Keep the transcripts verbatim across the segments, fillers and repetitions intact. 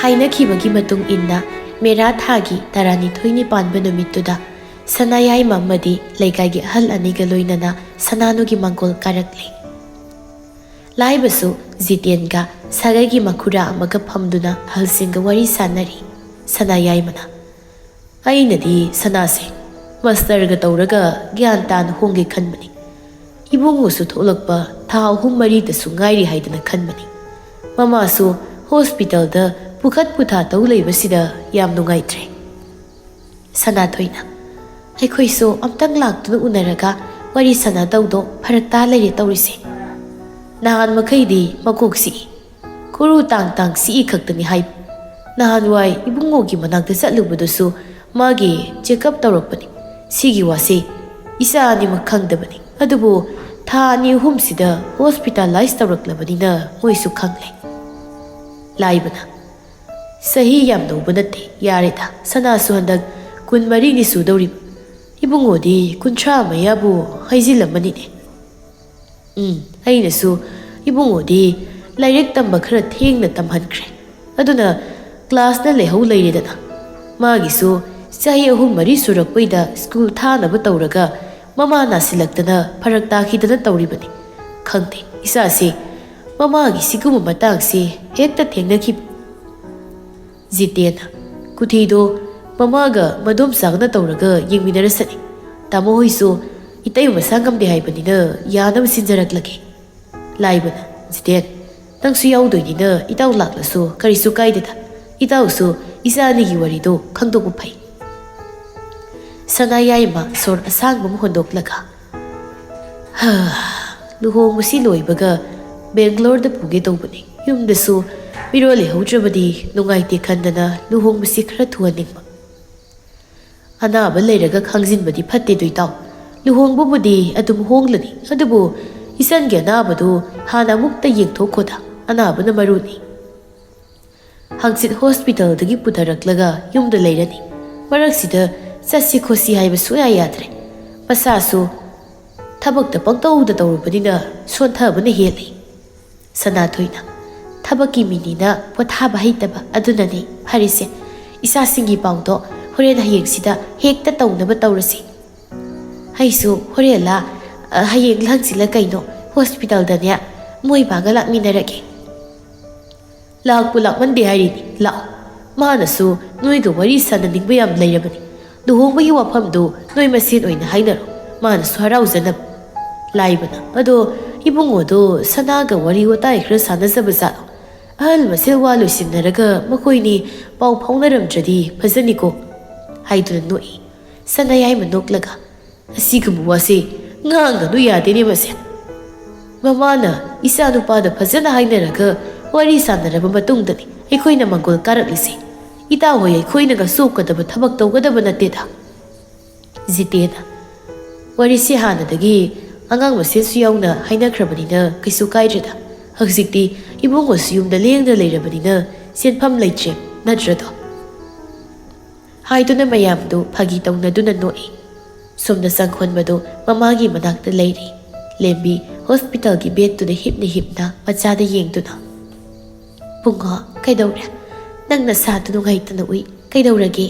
ꯍꯥꯏꯅꯈꯤꯕꯒꯤ ꯃꯇꯨꯡ ꯏꯟꯅ ꯃꯦꯔꯥ ꯊꯥꯒꯤ ꯇꯔꯥꯅꯤꯊꯣꯏꯅꯤ ꯄꯥꯟꯕ ꯅꯨꯃꯤꯠꯇꯨꯗ ꯁꯅꯥꯌꯥꯏꯃ ꯑꯃꯗꯤ ꯂꯩꯀꯥꯏꯒꯤ ꯑꯍꯜ ꯑꯅꯤꯒ ꯂꯣꯏꯅꯅ ꯁꯅꯥꯅꯨꯒꯤ ꯃꯪꯒꯣꯜ ꯀꯥꯔꯛꯂꯦ꯫ ꯂꯥꯏꯕꯁꯨ ꯖꯤꯇꯦꯟꯒ ꯁꯥꯒꯩꯒꯤ ꯃꯈꯨꯔꯥ ꯑꯃꯒ ꯐꯝꯗꯨꯅ ꯑꯍꯜꯁꯤꯡꯒ ꯋꯥꯔꯤ ꯁꯥꯟꯅꯔꯤ꯫ ꯁꯅꯥꯌꯥꯏꯃꯅ, "ꯑꯩꯅꯗꯤ ꯁꯅꯥꯁꯦ ꯃꯁꯇꯔꯒ ꯇꯧꯔꯒ ꯒ꯭ꯌꯥꯟ ꯇꯥꯅ ꯍꯣꯡꯒꯦ ꯈꯟꯕꯅꯤ꯫ ꯏꯕꯨꯡꯉꯣꯁꯨ ꯊꯣꯛꯂꯛꯄ ꯊꯥ ꯑꯍꯨꯝ ꯃꯔꯤꯗꯁꯨ ꯉꯥꯏꯔꯤ ꯍꯥꯏꯗꯅ ꯈꯟꯕꯅꯤ꯫ ꯃꯃꯥꯁꯨ ꯍꯣꯁꯄꯤꯇꯥꯜꯗ ꯄꯨꯈꯠ ꯄꯨꯊꯥ ꯇꯧ ꯂꯩꯕꯁꯤꯗ ꯌꯥꯝ ꯅꯨꯡꯉꯥꯏꯇ꯭ꯔꯦ꯫" ꯁꯅꯥꯊꯣꯏꯅ, "ꯑꯩꯈꯣꯏꯁꯨ ꯑꯝꯇꯪ ꯂꯥꯛꯇꯨꯅ ꯎꯅꯔꯒ ꯋꯥꯔꯤ ꯁꯥꯟꯅꯗꯧꯗꯣ ꯐꯔꯛ ꯇꯥ ꯂꯩꯔꯦ ꯇꯧꯔꯤꯁꯦ꯫ ꯅꯍꯥꯟ ꯃꯈꯩꯗꯤ ꯃꯀꯣꯛ ꯆꯤꯛꯏ, ꯀꯨꯔꯨ ꯇꯥꯡ ꯇꯥꯡ ꯆꯤꯛꯏ ꯈꯛꯇꯅꯤ ꯍꯥꯏ꯫ ꯅꯍꯥꯟꯋꯥꯏ ꯏꯕꯨꯡꯉꯣꯒꯤ ꯃꯅꯥꯛꯇ ꯆꯠꯂꯨꯕꯗꯨꯁꯨ ꯃꯥꯒꯤ ꯆꯦꯛꯑꯞ ꯇꯧꯔꯛꯄꯅꯤ꯫ ꯁꯤꯒꯤ ꯋꯥꯁꯦ ꯏꯆꯥ ꯑꯅꯤꯃꯛ ꯈꯪꯗꯕꯅꯤ꯫ ꯑꯗꯨꯕꯨ ꯊꯥ ꯑꯅꯤ ꯑꯍꯨꯝꯁꯤꯗ ꯍꯣꯁꯄꯤꯇꯥꯂꯥꯏꯁ ꯇꯧꯔꯛꯂꯕꯅꯤꯅ ꯃꯣꯏꯁꯨ ꯈꯪꯂꯦ꯫" ꯂꯥꯏꯕꯅ, "ꯆꯍꯤ ꯌꯥꯝ ꯅꯧꯕ ꯅꯠꯇꯦ, ꯌꯥꯔꯦꯗ꯫ ꯁꯅꯥꯁꯨ ꯍꯟꯗꯛ ꯀꯨꯟꯃꯔꯤꯅꯤ ꯁꯨꯗꯧꯔꯤꯕ꯫ ꯏꯕꯨꯡꯉꯣꯗꯤ ꯀꯨꯟꯊ꯭ꯔꯥ ꯃꯌꯥꯕꯨ ꯍꯩꯖꯤꯜꯂꯝꯃꯅꯤꯅꯦ꯫" "ꯎꯝ, ꯑꯩꯅꯁꯨ ꯏꯕꯨꯡꯉꯣꯗꯤ ꯂꯥꯏꯔꯤꯛ ꯇꯝꯕ ꯈꯔ ꯊꯦꯡꯅ ꯇꯝꯍꯟꯈ꯭ꯔꯦ꯫ ꯑꯗꯨꯅ ꯀ꯭ꯂꯥꯁꯅ ꯂꯩꯍꯧ ꯂꯩꯔꯦꯗꯅ꯫ ꯃꯥꯒꯤꯁꯨ ꯆꯍꯤ ꯑꯍꯨꯝ ꯃꯔꯤ ꯁꯨꯔꯛꯄꯩꯗ ꯁ꯭ꯀꯨꯜ ꯊꯥꯅꯕ ꯇꯧꯔꯒ ꯃꯃꯥ ꯅꯥꯁꯤꯜꯂꯛꯇꯅ ꯐꯔꯛ ꯇꯥꯈꯤꯗꯅ ꯇꯧꯔꯤꯕꯅꯤ꯫ ꯈꯪꯗꯦ, ꯏꯆꯥꯁꯤ ꯃꯃꯥꯒꯤ ꯁꯤꯒꯨꯝꯕ ꯃꯇꯥꯡꯁꯤ ꯍꯦꯛꯇ ꯊꯦꯡꯅꯈꯤꯕ꯫" ꯖꯤꯇꯦꯟꯅ, "ꯀꯨꯊꯤꯗꯣ ꯃꯃꯥꯒ ꯃꯗꯣꯝꯆꯥꯒꯅ ꯇꯧꯔꯒ ꯌꯦꯡꯃꯤꯟꯅꯔꯁꯅꯤ꯫ ꯇꯥꯃꯣ ꯍꯣꯏꯁꯨ ꯏꯇꯩ ꯃꯁꯥ ꯉꯝꯗꯦ ꯍꯥꯏꯕꯅꯤꯅ ꯌꯥꯅꯕ ꯁꯤꯟꯖꯔꯛꯂꯒꯦ꯫" ꯂꯥꯏꯕꯅ, "ꯖꯤꯇꯦꯟ, ꯅꯪꯁꯨ ꯌꯥꯎꯗꯣꯏꯅꯤꯅ ꯏꯇꯥꯎ ꯂꯥꯛꯂꯁꯨ ꯀꯔꯤꯁꯨ ꯀꯥꯏꯗꯦꯗ꯫ ꯏꯇꯥꯎꯁꯨ ꯏꯆꯥ ꯑꯅꯤꯒꯤ ꯋꯥꯔꯤꯗꯣ ꯈꯪꯗꯣꯛꯄ ꯐꯩ꯫" ꯁꯅꯥꯌꯥꯏꯃ ꯁꯣꯔ ꯑꯁꯥꯡꯕ ꯑꯃ ꯍꯣꯟꯗꯣꯛꯂꯒ, "ꯍꯥ, ꯂꯨꯍꯣꯡꯕꯁꯤ ꯂꯣꯏꯕꯒ ꯕꯦꯡꯒ꯭ꯂꯣꯔꯗ ꯄꯨꯒꯦ ꯇꯧꯕꯅꯤ꯫ ꯌꯨꯝꯗꯁꯨ ꯃꯤꯔꯣꯜ ꯂꯩꯍꯧꯗ꯭ꯔꯕꯗꯤ ꯅꯨꯡꯉꯥꯏꯇꯦ ꯈꯟꯗꯅ ꯂꯨꯍꯣꯡꯕꯁꯤ ꯈꯔ ꯊꯨꯍꯟꯅꯤꯡꯕ꯫ ꯑꯅꯥꯕ ꯂꯩꯔꯒ ꯈꯥꯡꯖꯤꯟꯕꯗꯤ ꯐꯠꯇꯦꯗꯣ ꯏꯇꯥꯎ꯫ ꯂꯨꯍꯣꯡꯕꯕꯨꯗꯤ ꯑꯗꯨꯝ ꯍꯣꯡꯂꯅꯤ, ꯑꯗꯨꯕꯨ ꯏꯆꯟꯒꯤ ꯑꯅꯥꯕꯗꯨ ꯍꯥꯟꯅ ꯑꯃꯨꯛꯇ ꯌꯦꯡꯊꯣꯛꯈꯣꯗ, ꯑꯅꯥꯕꯅ ꯃꯔꯨꯅꯤ꯫ ꯍꯪꯆꯤꯠ ꯍꯣꯁꯄꯤꯇꯥꯜꯗꯒꯤ ꯄꯨꯊꯔꯛꯂꯒ ꯌꯨꯝꯗ ꯂꯩꯔꯅꯤ꯫ ꯃꯔꯛꯁꯤꯗ ꯆꯠꯁꯤ ꯈꯣꯠꯁꯤ ꯍꯥꯏꯕ ꯁꯨꯡꯌꯥ ꯌꯥꯗ꯭ꯔꯦ꯫ ꯃꯁꯥꯁꯨ ꯊꯕꯛꯇ ꯄꯪꯇꯧꯗ ꯇꯧꯔꯨꯕꯅꯤꯅ ꯁꯣꯟꯊꯕꯅ ꯍꯦꯜꯂꯤ꯫" ꯁꯅꯥꯊꯣꯏꯅ, ꯊꯕꯛꯀꯤ ꯃꯤꯅꯤꯅ ꯄꯣꯊꯥꯕ ꯍꯩꯇꯕ ꯑꯗꯨꯅꯅꯤ꯫ ꯐꯔꯦꯁꯦ, ꯏꯆꯥꯁꯤꯡꯒꯤ ꯄꯥꯎꯗꯣ ꯍꯣꯔꯦꯟ ꯍꯌꯦꯡꯁꯤꯗ ꯍꯦꯛꯇ ꯇꯧꯅꯕ ꯇꯧꯔꯁꯤ꯫ ꯑꯩꯁꯨ ꯍꯣꯔꯦꯟꯂ, ꯑ, ꯍꯌꯦꯡ ꯍꯪꯆꯤꯠꯂ ꯀꯩꯅꯣ ꯍꯣꯁꯄꯤꯇꯥꯜꯗꯅꯦ ꯃꯣꯏ ꯕꯥꯒ ꯂꯥꯛꯃꯤꯟꯅꯔꯒꯦ꯫ ꯂꯥꯛꯄꯨ ꯂꯥꯛꯃꯟꯗꯦ ꯍꯥꯏꯔꯤꯅꯤ, ꯂꯥꯛꯑꯣ꯫ ꯃꯥꯅꯁꯨ ꯅꯣꯏꯒ ꯋꯥꯔꯤ ꯁꯥꯟꯅꯅꯤꯡꯕ ꯌꯥꯝ ꯂꯩꯔꯕꯅꯤ꯫ ꯂꯨꯍꯣꯡꯕꯒꯤ ꯋꯥꯐꯝꯗꯨ ꯅꯣꯏ ꯃꯁꯦꯟ ꯑꯣꯏꯅ ꯍꯥꯏꯅꯔꯣ, ꯃꯥꯅꯁꯨ ꯍꯔꯥꯎꯖꯅꯕ꯫ ꯂꯥꯏꯕꯅ, "ꯑꯗꯣ ꯏꯕꯨꯡꯉꯣꯗꯣ ꯁꯅꯥꯒ ꯋꯥꯔꯤ ꯋꯥꯇꯥꯏ ꯈꯔ ꯁꯥꯟꯅꯖꯕ ꯖꯥꯠꯂꯣ? ꯑꯍꯜ ꯃꯁꯦꯜ ꯋꯥ ꯂꯣꯏꯁꯤꯟꯅꯔꯒ ꯃꯈꯣꯏꯅꯤ ꯄꯥꯎ ꯐꯥꯎꯅꯔꯝꯗ꯭ꯔꯗꯤ ꯐꯖꯅꯤꯀꯣ?" ꯍꯥꯏꯗꯨꯅ ꯅꯣꯛꯏ꯫ ꯁꯅꯥꯌꯥꯏꯃ ꯅꯣꯛꯂꯒ, "ꯑꯁꯤꯒꯨꯝꯕ ꯋꯥꯁꯤ ꯉꯥꯡꯒꯅꯨ ꯌꯥꯗꯦꯅꯦ ꯃꯁꯦ꯫ ꯃꯃꯥꯅ ꯏꯆꯥꯅꯨꯄꯥꯗ ꯐꯖꯅ ꯍꯥꯏꯅꯔꯒ ꯋꯥꯔꯤ ꯁꯥꯟꯅꯔꯕ ꯃꯇꯨꯡꯗꯅꯤ ꯑꯩꯈꯣꯏꯅ ꯃꯪꯒꯣꯜ ꯀꯥꯔꯛꯂꯤꯁꯦ꯫ ꯏꯇꯥ ꯍꯣꯏ ꯑꯩꯈꯣꯏꯅꯒ ꯁꯣꯛꯀꯗꯕ ꯊꯕꯛ ꯇꯧꯒꯗꯕ ꯅꯠꯇꯦꯗ꯫" ꯖꯤꯇꯦꯟꯅ, "ꯋꯥꯔꯤꯁꯤ ꯍꯥꯟꯅꯗꯒꯤ ꯑꯉꯥꯡ ꯃꯁꯦꯟꯁꯨ ꯌꯥꯎꯅ ꯍꯥꯏꯅꯈ꯭ꯔꯕꯅꯤꯅ ꯀꯩꯁꯨ ꯀꯥꯏꯗ꯭ꯔꯦꯗ꯫ ꯍꯧꯖꯤꯛꯇꯤ ꯏꯕꯨꯡꯉꯣꯁꯨ ꯌꯨꯝꯗ ꯂꯦꯡꯗꯅ ꯂꯩꯔꯕꯅꯤꯅ ꯁꯦꯟꯐꯝ ꯂꯩꯇ꯭ꯔꯦ, ꯅꯠꯇ꯭ꯔꯗꯣ?" ꯍꯥꯏꯗꯨꯅ ꯃꯌꯥꯝꯗꯨ ꯐꯥꯒꯤ ꯇꯧꯅꯗꯨꯅ ꯅꯣꯛꯏ꯫ ꯁꯣꯝꯗ ꯆꯪꯈꯣꯟꯕꯗꯨ ꯃꯃꯥꯒꯤ ꯃꯅꯥꯛꯇ ꯂꯩꯔꯤ꯫ ꯂꯦꯝꯕꯤ ꯍꯣꯁꯄꯤꯇꯥꯜꯒꯤ ꯕꯦꯗꯇꯨꯗ ꯍꯤꯞꯅ ꯍꯤꯞꯅ ꯃꯆꯥꯗ ꯌꯦꯡꯗꯨꯅ, "ꯕꯨꯡꯉꯣ, ꯀꯩꯗꯧꯔꯦ? ꯅꯪ ꯅꯁꯥꯗꯨ ꯅꯨꯡꯉꯥꯏꯇꯅ ꯎꯏ꯫ ꯀꯩꯗꯧꯔꯒꯦ?"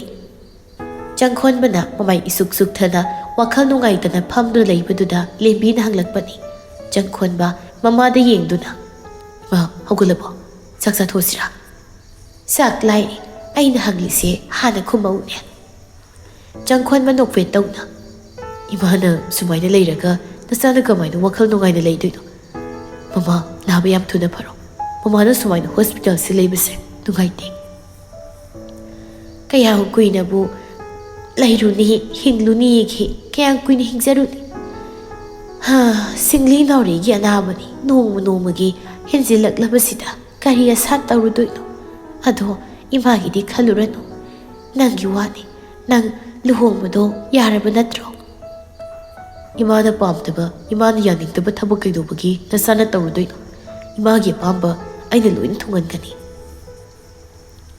ꯆꯪꯈꯣꯟꯕꯅ ꯃꯃꯥꯏ ꯏꯁꯨꯛ ꯁꯨꯛꯊꯅ ꯋꯥꯈꯜ ꯅꯨꯡꯉꯥꯏꯇꯅ ꯐꯝꯗꯨꯅ ꯂꯩꯕꯗꯨꯗ ꯂꯦꯝꯕꯤꯅ ꯍꯪꯂꯛꯄꯅꯤ꯫ ꯆꯪꯈꯣꯟꯕ ꯃꯃꯥꯗ ꯌꯦꯡꯗꯨꯅ, "ꯃꯥ, ꯍꯧꯒꯠꯂꯕꯣ? ꯆꯥꯛ ꯆꯥꯊꯣꯛꯑꯁꯤꯔꯥ?" "ꯆꯥꯛ ꯂꯥꯏ, ꯑꯩꯅ ꯍꯪꯂꯤꯁꯦ ꯍꯥꯟꯅ ꯈꯨꯝꯃꯛꯎꯅꯦ꯫" ꯆꯪꯈꯣꯟꯕ ꯅꯣꯛꯐꯦꯠ ꯇꯧꯅ, "ꯏꯃꯥꯅ ꯁꯨꯃꯥꯏꯅ ꯂꯩꯔꯒ ꯅꯆꯥꯅ ꯀꯃꯥꯏꯅ ꯋꯥꯈꯜ ꯅꯨꯡꯉꯥꯏꯅ ꯂꯩꯗꯣꯏꯅꯣ? ꯃꯃꯥ, ꯅꯥꯕ ꯌꯥꯝ ꯊꯨꯅ ꯐꯔꯣ꯫ ꯃꯃꯥꯅ ꯁꯨꯃꯥꯏꯅ ꯍꯣꯁꯄꯤꯇꯥꯜꯁꯤ ꯂꯩꯕꯁꯦ ꯅꯨꯡꯉꯥꯏꯇꯦ꯫" "ꯀꯌꯥꯝ ꯀꯨꯏꯅꯕꯨ ꯂꯩꯔꯨꯅꯤ, ꯍꯤꯡꯂꯨꯅꯤꯒꯦ? ꯀꯌꯥꯝ ꯀꯨꯏꯅ ꯍꯤꯡꯖꯔꯨꯅꯤ? ꯍꯥ, ꯁꯤꯡꯂꯤ ꯅꯥꯎꯔꯤꯒꯤ ꯑꯅꯥꯕꯅꯤ ꯅꯣꯡꯃ ꯅꯣꯡꯃꯒꯤ ꯍꯦꯟꯖꯤꯜꯂꯛꯂꯕꯁꯤꯗ ꯀꯔꯤ ꯑꯁꯥ ꯇꯧꯔꯨꯗꯣꯏꯅꯣ? ꯑꯗꯣ ꯏꯃꯥꯒꯤꯗꯤ ꯈꯜꯂꯨꯔꯅꯨ꯫ ꯅꯪꯒꯤ ꯋꯥꯅꯤ꯫ ꯅꯪ ꯂꯨꯍꯣꯡꯕꯗꯣ ꯌꯥꯔꯕ ꯅꯠꯇ꯭ꯔꯣ?" "ꯏꯃꯥꯅ ꯄꯥꯝꯗꯕ, ꯏꯃꯥꯅ ꯌꯥꯅꯤꯡꯗꯕ ꯊꯕꯛ ꯀꯩꯗꯧꯕꯒꯤ ꯅꯆꯥꯅ ꯇꯧꯔꯨꯗꯣꯏꯅꯣ? ꯏꯃꯥꯒꯤ ꯑꯄꯥꯝꯕ ꯑꯩꯅ ꯂꯣꯏꯅ ꯊꯨꯡꯍꯟꯒꯅꯤ꯫"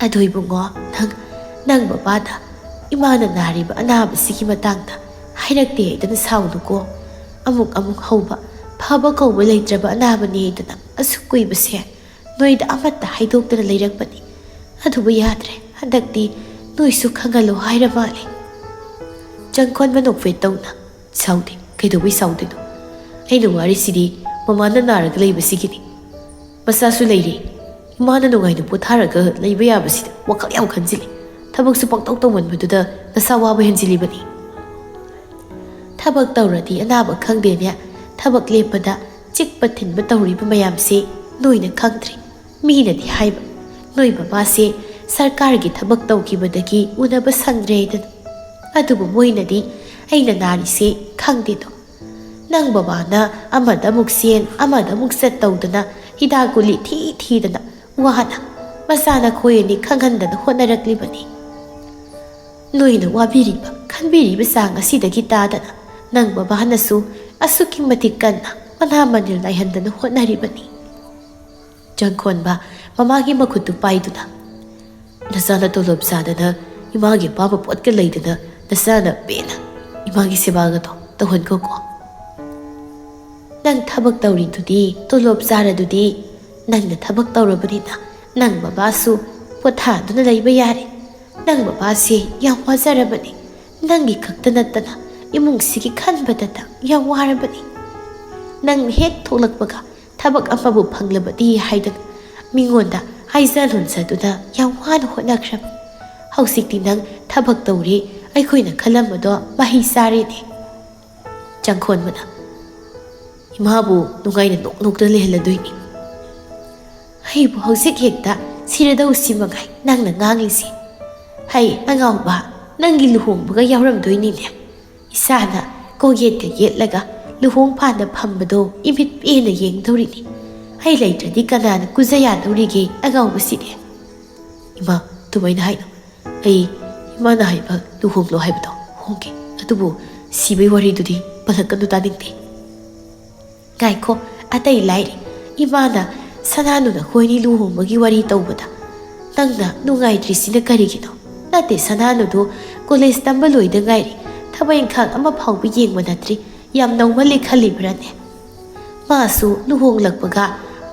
"ꯑꯗꯣ ꯏꯕꯨꯡꯉꯣ, ꯅꯪ, ꯅꯪ ꯕꯕꯥꯗ ꯏꯃꯥꯅ ꯅꯥꯔꯤꯕ ꯑꯅꯥꯕꯁꯤꯒꯤ ꯃꯇꯥꯡꯗ ꯍꯥꯏꯔꯛꯇꯦ ꯍꯥꯏꯗꯅ ꯁꯥꯎꯅꯨꯀꯣ꯫ ꯑꯃꯨꯛ ꯑꯃꯨꯛ ꯍꯧꯕ, ꯐꯕ ꯀꯧꯕ ꯂꯩꯇ꯭ꯔꯕ ꯑꯅꯥꯕꯅꯤ ꯍꯥꯏꯗꯅ ꯑꯁꯨꯛ ꯀꯨꯏꯕꯁꯦ ꯅꯣꯏꯗ ꯑꯃꯠꯇ ꯍꯥꯏꯗꯣꯛꯇꯅ ꯂꯩꯔꯛꯄꯅꯤ꯫ ꯑꯗꯨꯕꯨ ꯌꯥꯗ꯭ꯔꯦ, ꯍꯟꯗꯛꯇꯤ ꯅꯣꯏꯁꯨ ꯈꯪꯍꯜꯂꯣ ꯍꯥꯏꯔ ꯃꯥꯜꯂꯦ꯫ ꯆꯪꯈꯣꯟꯕ ꯅꯣꯛꯐꯦꯠ ꯇꯧꯅ, "ꯁꯥꯎꯗꯦ, ꯀꯩꯗꯧꯕꯩ ꯁꯥꯎꯗꯣꯏꯅꯣ? ꯑꯩꯅ ꯋꯥꯔꯤꯁꯤꯗꯤ ꯃꯃꯥꯅ ꯅꯥꯔꯒ ꯂꯩꯕꯁꯤꯒꯤꯅꯤ꯫ ꯃꯆꯥꯁꯨ ꯂꯩꯔꯦ꯫ ꯏꯃꯥꯅ ꯅꯨꯡꯉꯥꯏꯅ ꯄꯣꯊꯥꯔꯒ ꯂꯩꯕ ꯌꯥꯕꯁꯤꯗ ꯋꯥꯈꯜ ꯌꯥꯝ ꯈꯟꯖꯤꯜꯂꯤ꯫ ꯊꯕꯛꯁꯨ ꯄꯪꯇꯧ ꯇꯧꯃꯟꯕꯗꯨꯗ ꯅꯁꯥ ꯋꯥꯕ ꯍꯦꯟꯖꯤꯜꯂꯤꯕꯅꯤ꯫ ꯊꯕꯛ ꯇꯧꯔꯗꯤ ꯑꯅꯥꯕ ꯈꯪꯗꯦꯅꯦ꯫ ꯊꯕꯛ ꯂꯦꯞꯄꯗ ꯆꯤꯛꯄ ꯊꯤꯟꯕ ꯇꯧꯔꯤꯕ ꯃꯌꯥꯝꯁꯤ ꯅꯣꯏꯅ ꯈꯪꯗ꯭ꯔꯤ꯫ ꯃꯤꯅꯗꯤ ꯍꯥꯏꯕ, ꯅꯣꯏ ꯕꯕꯥꯁꯦ ꯁꯔꯀꯥꯔꯒꯤ ꯊꯕꯛ ꯇꯧꯈꯤꯕꯗꯒꯤ ꯎꯅꯕ ꯁꯪꯗ꯭ꯔꯦꯗꯅ꯫ ꯑꯗꯨꯕꯨ ꯃꯣꯏꯅꯗꯤ ꯑꯩꯅ ꯅꯥꯔꯤꯁꯦ ꯈꯪꯗꯦꯗꯣ꯫ ꯅꯪ ꯕꯕꯥꯅ ꯑꯃꯗ ꯑꯃꯨꯛ ꯆꯦꯟ, ꯑꯃꯗ ꯑꯃꯨꯛ ꯆꯠ ꯇꯧꯗꯅ ꯍꯤꯗꯥꯛ ꯒꯨꯂꯤ ꯊꯤ ꯊꯤꯗꯅ ꯋꯥꯅ ꯃꯆꯥ ꯅꯈꯣꯏ ꯑꯅꯤ ꯈꯪꯍꯟꯗꯅ ꯍꯣꯠꯅꯔꯛꯂꯤꯕꯅꯤ꯫ ꯅꯣꯏꯅ ꯋꯥꯕꯤꯔꯤꯕ, ꯈꯟꯕꯤꯔꯤꯕ ꯆꯥꯡ ꯑꯁꯤꯗꯒꯤ ꯇꯥꯗꯅ ꯅꯪ ꯕꯕꯥꯅꯁꯨ ꯑꯁꯨꯛꯀꯤ ꯃꯇꯤꯛ ꯀꯟꯅ ꯃꯅꯥ ꯃꯅꯤꯜ ꯅꯥꯏꯍꯟꯗꯅ ꯍꯣꯠꯅꯔꯤꯕꯅꯤ꯫" ꯆꯪꯈꯣꯟꯕ ꯃꯃꯥꯒꯤ ꯃꯈꯨꯠꯇꯨ ꯄꯥꯏꯗꯨꯅ, "ꯅꯆꯥꯅ ꯇꯣꯂꯣꯞ ꯆꯥꯗꯅ ꯏꯃꯥꯒꯤ ꯑꯄꯥꯝꯕ ꯄꯣꯠꯀ ꯂꯩꯗꯅ ꯅꯆꯥꯅ ꯄꯦꯟꯅ ꯏꯃꯥꯒꯤ ꯁꯦꯕꯥꯒꯗꯣ ꯇꯧꯍꯟꯈꯣꯀꯣ꯫ ꯅꯪ ꯊꯕꯛ ꯇꯧꯔꯤꯗꯨꯗꯤ, ꯇꯣꯂꯣꯞ ꯆꯥꯔꯗꯨꯗꯤ, ꯅꯪꯅ ꯊꯕꯛ ꯇꯧꯔꯕꯅꯤꯅ ꯅꯪ ꯕꯕꯥꯁꯨ ꯄꯣꯊꯥꯗꯨꯅ ꯂꯩꯕ ꯌꯥꯔꯦ꯫ ꯅꯪ ꯕꯕꯥꯁꯦ ꯌꯥꯝ ꯋꯥꯖꯔꯕꯅꯤ꯫ ꯅꯪꯒꯤ ꯈꯛꯇ ꯅꯠꯇꯅ ꯏꯃꯨꯡꯁꯤꯒꯤ ꯈꯟꯕꯗꯇ ꯌꯥꯝ ꯋꯥꯔꯕꯅꯤ꯫ ꯅꯪ ꯍꯦꯛ ꯊꯣꯛꯂꯛꯄꯒ ꯊꯕꯛ ꯑꯃꯕꯨ ꯐꯪꯂꯕꯗꯤ ꯍꯥꯏꯗꯅ ꯃꯤꯉꯣꯟꯗ ꯍꯥꯏꯖ ꯂꯣꯟꯖꯗꯨꯅ ꯌꯥꯝ ꯋꯥꯅ ꯍꯣꯠꯅꯈ꯭ꯔꯕꯅꯤ꯫ ꯍꯧꯖꯤꯛꯇꯤ ꯅꯪ ꯊꯕꯛ ꯇꯧꯔꯦ, ꯑꯩꯈꯣꯏꯅ ꯈꯜꯂꯝꯕꯗꯣ ꯃꯍꯩ ꯆꯥꯔꯦꯅꯦ꯫" ꯆꯪꯈꯣꯟꯕꯅ, "ꯏꯃꯥꯕꯨ ꯅꯨꯡꯉꯥꯏꯅ ꯅꯣꯛ ꯅꯣꯛꯇ ꯂꯩꯍꯜꯂꯗꯣꯏꯅꯤ꯫ ꯑꯩꯕꯨ ꯍꯧꯖꯤꯛ ꯍꯦꯛꯇ ꯁꯤꯔꯗꯧꯁꯤ ꯃꯉꯥꯏ ꯅꯪꯅ ꯉꯥꯡꯂꯤꯁꯤ꯫ ꯍꯩ ꯑꯉꯥꯎꯕ, ꯅꯪꯒꯤ ꯂꯨꯍꯣꯡꯕꯒ ꯌꯥꯎꯔꯝꯗꯣꯏꯅꯤꯅꯦ꯫ ꯏꯁꯥꯅ ꯀꯣꯛꯌꯦꯠꯀ ꯌꯦꯠꯂꯒ ꯂꯨꯍꯣꯡ ꯐꯥꯟꯗ ꯐꯝꯕꯗꯣ ꯏꯃꯤꯠ ꯄꯦꯟꯅ ꯌꯦꯡꯗꯧꯔꯤꯅꯤ꯫ ꯑꯩ ꯂꯩꯇ꯭ꯔꯗꯤ ꯀꯅꯥꯅ ꯀꯨꯖ ꯌꯥꯗꯧꯔꯤꯒꯦ ꯑꯉꯥꯎꯕꯁꯤꯗꯤ?" "ꯏꯃꯥ, ꯑꯗꯨꯃꯥꯏꯅ ꯍꯥꯏꯅꯣ꯫ ꯑꯩ ꯏꯃꯥꯅ ꯍꯥꯏꯕ ꯂꯨꯍꯣꯡꯂꯣ ꯍꯥꯏꯕꯗꯣ ꯍꯣꯡꯒꯦ꯫ ꯑꯗꯨꯕꯨ ꯁꯤꯕꯩ ꯋꯥꯔꯤꯗꯨꯗꯤ ꯄꯜꯂꯛꯀꯅꯨ, ꯇꯥꯅꯤꯡꯗꯦ꯫" "ꯉꯥꯏꯈꯣ, ꯑꯇꯩ ꯂꯥꯏꯔꯤ꯫ ꯏꯃꯥꯅ ꯁꯅꯥꯅꯨ ꯅꯈꯣꯏꯅꯤ ꯂꯨꯍꯣꯡꯕꯒꯤ ꯋꯥꯔꯤ ꯇꯧꯕꯗ ꯅꯪꯅ ꯅꯨꯡꯉꯥꯏꯇ꯭ꯔꯤꯁꯤꯅ ꯀꯔꯤꯒꯤꯅꯣ? ꯅꯠꯇꯦ, ꯁꯅꯥꯅꯨꯗꯨ ꯀꯣꯂꯦꯖ ꯇꯝꯕ ꯂꯣꯏꯗ ꯉꯥꯏꯔꯤ꯫ ꯊꯕꯛ ꯏꯪꯈꯥꯡ ꯑꯃ ꯐꯥꯎꯕ ꯌꯦꯡꯕ ꯅꯠꯇ꯭ꯔꯤ꯫ ꯌꯥꯝ ꯅꯧꯃꯜꯂꯦ ꯈꯜꯂꯤꯕ꯭ꯔꯥꯅꯦ? ꯃꯥꯁꯨ ꯂꯨꯍꯣꯡꯂꯛꯄꯒ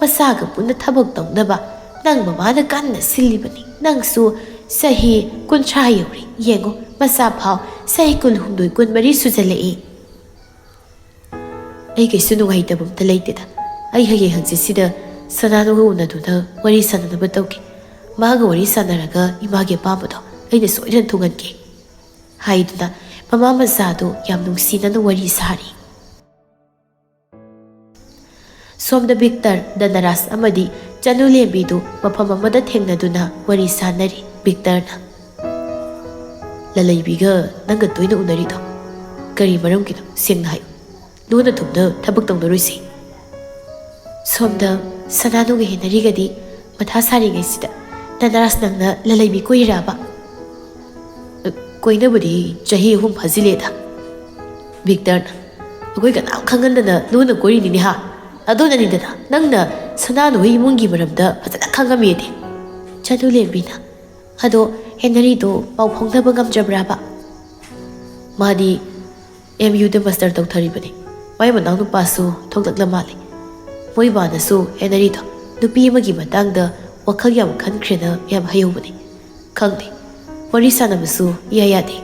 ꯃꯆꯥꯒ ꯄꯨꯟꯅ ꯊꯕꯛ ꯇꯧꯅꯕ ꯅꯪ ꯃꯃꯥꯅ ꯀꯟꯅ ꯁꯤꯜꯂꯤꯕꯅꯤ꯫ ꯅꯪꯁꯨ ꯆꯍꯤ ꯀꯨꯟꯊ꯭ꯔꯥ ꯌꯧꯔꯦ꯫ ꯌꯦꯡꯉꯨ, ꯃꯆꯥ ꯐꯥꯎ ꯆꯍꯤ ꯀꯨꯟꯍꯨꯝꯗꯣꯏ, ꯀꯨꯟꯃꯔꯤ ꯁꯨꯖꯜꯂꯛꯏ꯫ ꯑꯩ ꯀꯩꯁꯨ ꯅꯨꯡꯉꯥꯏꯇꯕ ꯑꯝꯇ ꯂꯩꯇꯦꯗ꯫ ꯑꯩ ꯍꯌꯦꯡ ꯍꯪꯆꯤꯠꯁꯤꯗ ꯁꯅꯥꯅꯨꯒ ꯎꯅꯗꯨꯅ ꯋꯥꯔꯤ ꯁꯥꯟꯅꯅꯕ ꯇꯧꯒꯦ꯫ ꯃꯥꯒ ꯋꯥꯔꯤ ꯁꯥꯟꯅꯔꯒ ꯏꯃꯥꯒꯤ ꯑꯄꯥꯝꯕꯗꯣ ꯑꯩꯅ ꯁꯣꯏꯗꯅ ꯊꯨꯡꯍꯟꯒꯦ ꯍꯥꯏꯗꯨꯅ ꯃꯃꯥ ꯃꯆꯥꯗꯨ ꯌꯥꯝ ꯅꯨꯡꯁꯤꯅꯅ ꯋꯥꯔꯤ ꯁꯥꯔꯤ꯫ ꯁꯣꯝꯗ ꯕꯤꯛꯇꯔ, ꯙꯅꯔꯥꯖ ꯑꯃꯗꯤ ꯆꯅꯨ ꯂꯦꯝꯕꯤꯗꯨ ꯃꯐꯝ ꯑꯃꯗ ꯊꯦꯡꯅꯗꯨꯅ ꯋꯥꯔꯤ ꯁꯥꯟꯅꯔꯤ꯫ ꯕꯤꯛꯇꯔꯅ, "ꯂꯂꯩꯕꯤꯒ ꯅꯪꯒ ꯇꯣꯏꯅ ꯎꯅꯔꯤꯗꯣ ꯀꯔꯤ ꯃꯔꯝꯒꯤꯅꯣ? ꯁꯦꯡꯅ ꯍꯥꯏꯌꯨ꯫ ꯂꯣꯟꯅ ꯊꯨꯝꯅ ꯊꯕꯛ ꯇꯧꯅꯔꯣꯏꯁꯤ꯫" ꯁꯣꯝꯗ ꯁꯅꯥꯅꯨꯒ ꯍꯦꯅꯔꯤꯒꯗꯤ ꯃꯊꯥ ꯁꯥꯔꯤꯉꯩꯁꯤꯗ, "ꯙꯅꯔꯥꯖ, ꯅꯪꯅ ꯂꯂꯩꯕꯤ ꯀꯣꯏꯔꯤꯔꯕ?" "ꯀꯣꯏꯅꯕꯗꯤ ꯆꯍꯤ ꯑꯍꯨꯝ ꯐꯥꯖꯤꯜꯂꯦꯗ꯫" ꯕꯤꯛꯇꯔꯅ, "ꯑꯩꯈꯣꯏ ꯀꯅꯥꯝ ꯈꯪꯍꯟꯗꯅ ꯂꯣꯟꯅ ꯀꯣꯏꯔꯤꯅꯤꯅꯦ ꯍꯥ? ꯑꯗꯨꯅꯅꯤꯗꯅ ꯅꯪꯅ ꯁꯅꯥꯅꯨ ꯍꯣꯏ ꯏꯃꯨꯡꯒꯤ ꯃꯔꯝꯗ ꯐꯖꯅ ꯈꯪꯉꯝꯃꯦꯗꯤ꯫" ꯆꯅꯨ ꯂꯦꯝꯕꯤꯅ, "ꯑꯗꯣ ꯍꯦꯅꯔꯤꯗꯣ ꯄꯥꯎ ꯐꯥꯎꯅꯕ ꯉꯝꯗ꯭ꯔꯕ꯭ꯔꯕ?" "ꯃꯥꯗꯤ ꯑꯦꯝ ꯌꯨꯗ ꯃꯥꯁꯇꯔ ꯇꯧꯊꯔꯤꯕꯅꯤ꯫ ꯃꯥꯏ ꯃꯅꯥꯎꯅꯨꯄꯥꯁꯨ ꯊꯣꯛꯂꯛꯂ ꯃꯥꯜꯂꯦ꯫ ꯃꯣꯏ ꯕꯥꯅꯁꯨ ꯍꯦꯅꯔꯤꯗꯣ ꯅꯨꯄꯤ ꯑꯃꯒꯤ ꯃꯇꯥꯡꯗ ꯋꯥꯈꯜ ꯌꯥꯝ ꯈꯟꯈ꯭ꯔꯦꯅ ꯌꯥꯝ ꯍꯥꯏꯍꯧꯕꯅꯤ꯫ ꯈꯪꯗꯦ, ꯋꯥꯔꯤ ꯁꯥꯟꯅꯕꯁꯨ ꯏꯌꯥ ꯌꯥꯗꯦ꯫"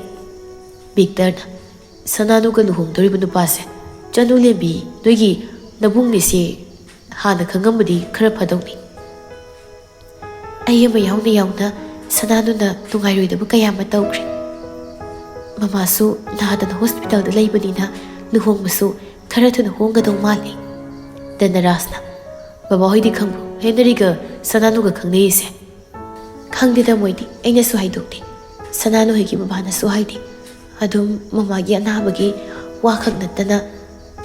ꯕꯤꯛꯇꯔꯅ, "ꯁꯅꯥꯅꯨꯒ ꯂꯨꯍꯣꯡꯗꯧꯔꯤꯕ ꯅꯨꯄꯥꯁꯦ ꯆꯅꯨ ꯂꯦꯝꯕꯤ ꯅꯣꯏꯒꯤ ꯅꯕꯨꯡꯅꯤꯁꯦ ꯍꯥꯟꯅ ꯈꯪꯉꯝꯕꯗꯤ ꯈꯔ ꯐꯗꯧꯅꯤ꯫" ꯑꯩ ꯑꯃ ꯌꯥꯎꯅ ꯌꯥꯎꯅ ꯁꯅꯥꯅꯨꯅ ꯅꯨꯡꯉꯥꯏꯔꯣꯏꯗꯕ ꯀꯌꯥ ꯑꯃ ꯇꯧꯈ꯭ꯔꯦ꯫ ꯃꯃꯥꯁꯨ ꯅꯥꯗꯅ ꯍꯣꯁꯄꯤꯇꯥꯜꯗ ꯂꯩꯕꯅꯤꯅ ꯂꯨꯍꯣꯡꯕꯁꯨ ꯈꯔ ꯊꯨꯅ ꯍꯣꯡꯒꯗꯧ ꯃꯥꯜꯂꯤ꯫ ꯙꯅꯔꯥꯖꯅ, "ꯕꯕꯥ ꯍꯣꯏꯗꯤ ꯈꯪꯕ꯭ꯔꯣ ꯍꯦꯅꯔꯤꯒ ꯁꯅꯥꯅꯨꯒ ꯈꯪꯅꯩꯁꯦ?" "ꯈꯪꯗꯦꯗ ꯃꯣꯏꯗꯤ, ꯑꯩꯅꯁꯨ ꯍꯥꯏꯗꯣꯛꯇꯦ꯫ ꯁꯅꯥꯅꯨ ꯍꯣꯏꯒꯤ ꯕꯕꯥꯅꯁꯨ ꯍꯥꯏꯗꯦ꯫ ꯑꯗꯨꯝ ꯃꯃꯥꯒꯤ ꯑꯅꯥꯕꯒꯤ ꯋꯥꯈꯛ ꯅꯠꯇꯅ